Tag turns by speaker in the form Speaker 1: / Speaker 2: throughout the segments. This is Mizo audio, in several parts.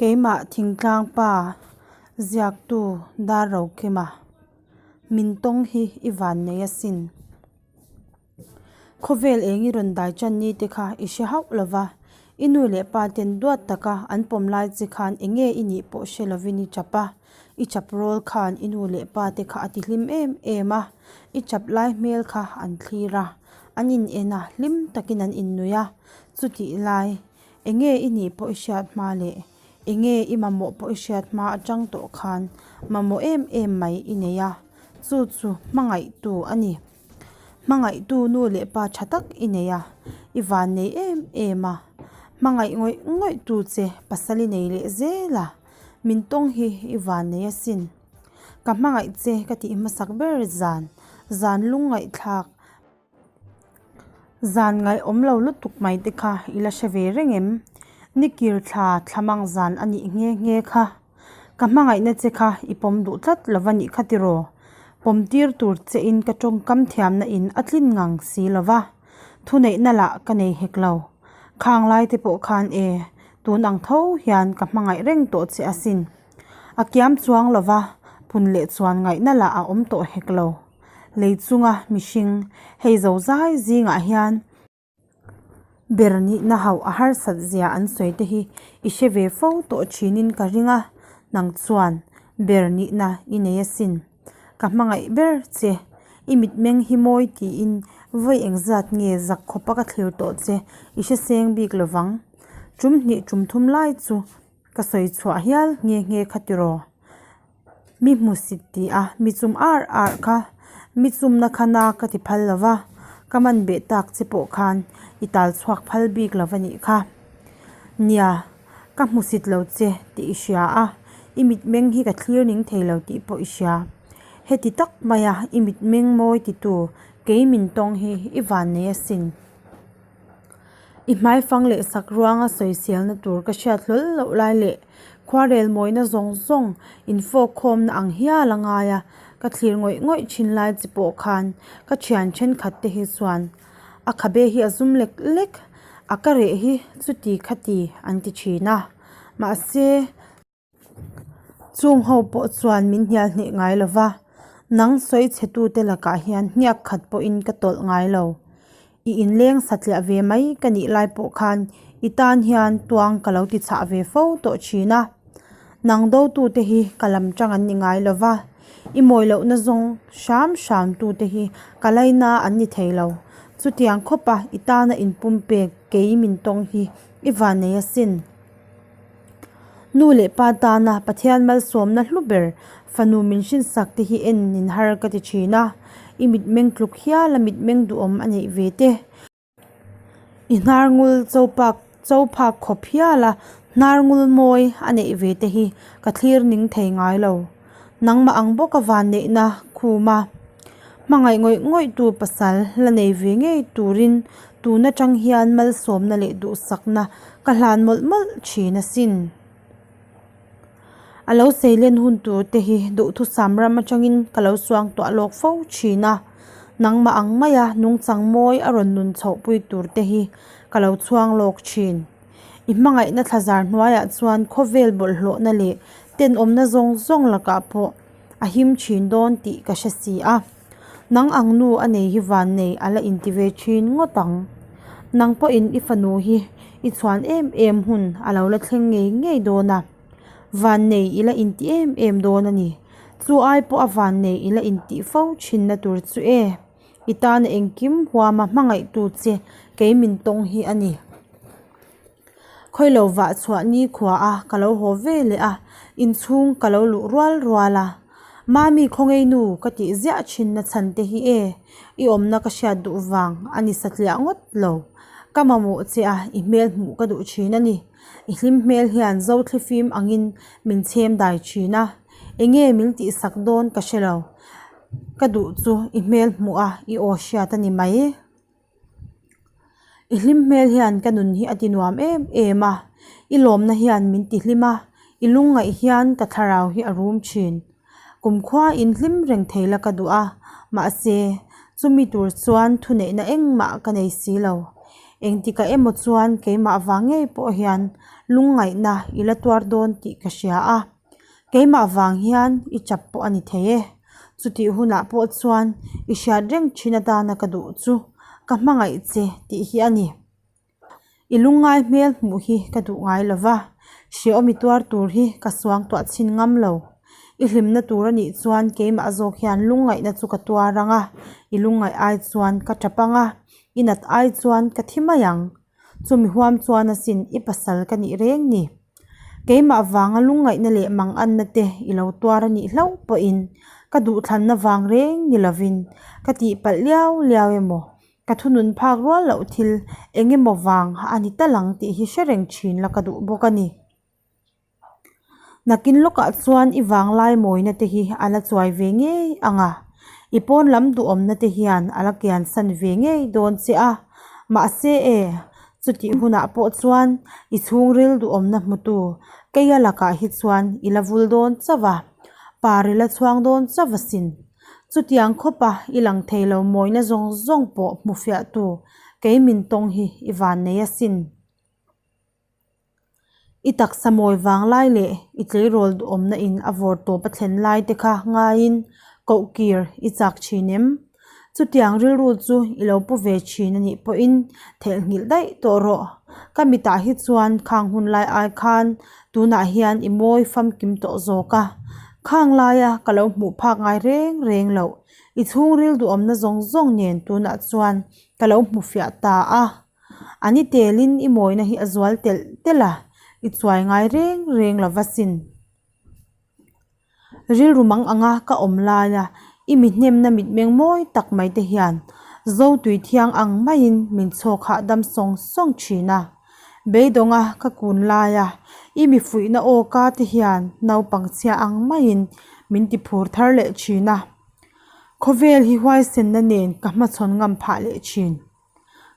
Speaker 1: Keimah thingtlang pa ziaktu Darrokima min tawng hi i van nei asin. Khawvel eng i rawn dai tan ni te kha i hre hauh lo va, i nu leh pa ten duat taka an pawm lai che khan eng nge i nih pawh hre lovin i chap a, i chap rawl khan i nu leh pa te kha a ti hlim em em a, i chap lai hmel kha an thlir a, an in en a, hlim takin an innuih a, chutih lai eng nge i nih pawh i hriat hma leh eng nge i mamawh pawh i hriat hma atang tawh khan mamawh em em mai i nei a, chu chu hmangaihtu a ni. Hmangaihtu nu leh pa tha tak i nei a, i van nei em em a, hmangaih ngawih ngawih tu che pasal i nei leh zel a, min tawng hi i van nei asin. Ka hmangaih che ka tih hmasak ber zan, zan lungngaihthlak, zan ngaihawm lo lutuk mai te kha i la hre ve reng em? Nikir thla thlamang zan a nih nghe nghe kha. Ka hmangaihna che kha i pawm duh tlat lo va nih kha tiraw? Pawm tir tur che in ka tawngkam thiamna in a tlin ngang si lo va, thuneihna lah ka nei hek lo. Khang lai te pawh khan e, tun ang tho hian ka hmangaih reng tawh che asin. A kiam chuang lo va, pun leh chuan ngaihna lah a awm tawh hek lo. Lei chunga mihring hei zo zai zingah hian Ber nihna hauh a harsat zia an sawi te hi i hre ve fo tawh thinin ka ring a, nang chuan ber nihna i nei asin. Ka hmangaih ber che, i mitmeng hi mawi tiin vawi engzat nge zak khawpa ka thlir tawh che i hre seng bik lovang. Tum hnih tum thum lai chu ka sawi chhuah hial nghe nghe kha tiraw. Mi hmusit ti a, mi chum ar ar kha, mi chumna kha na ka ti phal lo va, ka man beh tak che pawh khan i tal chhuak phal bik lo va nih kha. Nia, ka hmusit lo che tih i hria a, i mitmeng hi ka thlir ning thei lo tih pawh i hria. Heti tak maia i mitmeng mawi titu kei min tawng hi i vannei asin. I hmaifang leh sak ruanga sawiselna tur ka hriat hlawl loh lai leh khuarel mawina zawng zawng infawk khawmna ang hial a ngai a, ka thlir ngawih ngawih thin lai chi pawh khan ka thian thenkhat te hi chuan a khabe hi a zum lek lek a ka reh hi chuti khati an ti thin a mahse Chung ho pawh chuan min hnial hneh ngai lo va, nang sawi chhe tute lakah hian hniak khat pawhin ka tawlh ngai lo. I inleng satliah ve mai ka nih lai pawh khan i tan hian tuang ka lo ti chhah ve fo tawh thin a. Nang dotute hi ka lam tang an ni ngai lo va, i mawi lohna zawng hram hram tute hi ka laina an ni thei lo. Chutiang khawpa i tana inpumpek kei min tawng hi i vannei asin. Nu leh pa tana Pathian malsawmna hlu ber fanu min hrinsak te hi en in har ka ti thin a, i mitmeng tluk hial a mitmeng duhawm a neih ve te. I hnar ngul chopak chophak khawp hial a hnar ngul mawi a neih ve te hi ka thlir ning thei ngai lo. Nangmah ang bawka vanneihna khuma hmangaih ngawih ngawih tu pasal la nei ve ngei turin tun atang hian malsawmna leh duhsakna ka hlan mawlh mawlh thin asin. A lo seilen hun tur te hi duhthusam ram atangin ka lo suangtuah lawk fo thin a, nangmah ang maia nungchang mawi a rawn nun chhohpui tur te hi ka lo chhuang lawk thin. I hmangaihna thlazar hnuaiah chuan khawvel bawlhhlawhna leh tenawmna zawng zawng lakah pawh a him thin dawn tih ka hre si a. Nang ang nu a nei hi vannei a la inti ve thin ngawt ang. Nang pawhin i fanu hi i chhuan em em hun a lo la thleng ngei ngei dawn a. Vannei i la inti em em dawn a ni. Chu ai pawh a vannei i la intih fo thinna tur chu e. I tana engkim huama hmangaihtu che kei min tawng hi a ni. Khawilo vah chhuah ni khua a ka lo haw ve leh a, inchhung ka lo luh rual rual a. Mami khawngei nu ka tih ziah thin na chhan te hi e, i awmna ka hriat duh vang a ni satliah ngawt lo. Ka mamawh che a, i hmel hmuh ka duh thin a ni. I hlim hmel hian Zothlifim angin min chhem dai thin a, enge min tihsak dawn ka hre lo. Ka duh chu i hmel hmuh a i aw hriat a ni mai. I hlim hmel hian ka nun hi a ti nuam em em a, i lawmna hian min ti hlim a, i lungngaih hian ka thlarau hi a rum thin. Kumkhua in hlim reng thei la ka duh a, mahse chumi tur chuan thuneihna engmah ka nei si lo. Engtikah emaw chuan keimah vang ngei pawh hian lungngaihna i la tuar dawn tih ka hria a. Keimah vang hian i chap pawh a ni thei e. Chutih hunah pawh chuan i hriat reng thin atana ka duh chu ka hmangaih che tih hi a ni. I lungngai hmel hmuh hi ka duh ngai lo va, hrehawm i tuar tur hi ka suang tuah chhin ngam lo. I hlimna tur a nih chuan keimah zawk hian lungngaihna chu ka tuar ang a, i lungngaih ai chuan ka tap ang a, i nat ai chuan ka thi mai ang. Chumi huam chuan asin i pasal ka nih reng ni. Keimah vanga lungngaihna leh manganna te i lo tuar a nih hlauh pawhin ka duhthlanna vang reng ni lovin ka tihpalh liau liau emaw Ka thunun phak rual loh thil eng emaw vang a ni tal ang tih hi hre reng thin la ka duh bawk a ni. Nakin lawkah chuan i vanglai mawina te hi a la chuai ve ngei ang a, i pawn lam duhawmna te hian a la kiansan ve ngei dawn che a, mahse e, chutih hunah pawh chuan i chhungril duhawmna hmutu keia lakah hi chuan i la vul dawn chauh a, par i la chhuang dawn chauh asin. Chutiang khawpa i lang thei lo mawina zawng zawng pawh hmu fiahtu kei min tawng hi i van nei asin. I taksa mawi vang lai leh i tleirawl duhawmna in a vawr tawp a thlen lai te kha ngaiin koh kir i chak thin em? Chutiang rilru chu i lo pu ve thin a nih pawhin theihnghilh daih tawh rawh. Ka mitah hi chuan khang hun lai ai khan Tunah hian i mawi famkim tawh zawk a, khang laia ka lo hmuh phak ngai reng reng loh, i chhungril duhawmna zawng zawng nen tunah chuan ka lo hmu fiah ta a. A ni telin i mawina hi a zual telh telh a, i chuai ngai reng reng lo va sin. Rilru mang anga ka awm laia i mi hnemna mitmeng mawi tak mai te hian Zotui thiang ang maiin min chhawk hahdam sawng sawng thin a. Beidawnga ka kun laia i mi fuihna aw ka te hian naupang chhia ang maiin min ti phur thar leh thin a. Khawvel hi huaisenna nen ka hmachhawn ngam phah leh thin.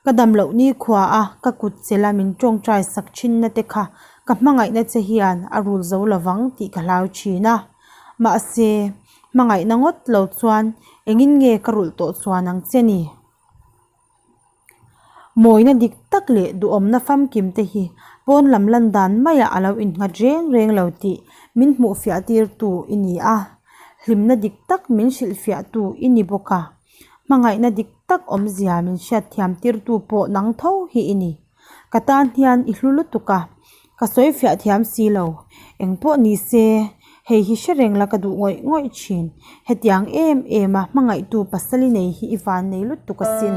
Speaker 1: Ka dam loh ni khua a, ka kut chela min tawngtai sak thinna te kha ka hmangaihna che hian a rul zo lovang tih ka hlau thin a. Mahse, hmangaihna ngawt lo chuan engin nge ka rulh tawh chuan ang che ni? Mawina dik tak leh duhawmna famkim te hi pawn lam lan dan maiah a lo innghat reng reng lo tih min hmuhfiah tirtu i ni a, hlimna dik tak min hrilhfiahtu i ni bawk a. Hmangaihna dik tak awmzia min hriatthiam tirtu pawh nang tho hi i ni. Ka tan hian i hlu lutuk a, ka sawi fiah thiam si lo. Eng pawh ni se, hei hi hre reng la ka duh ngawih ngawih thin. Hetiang em em a hmangaihtu pasal i nei hi i van nei lutuk asin.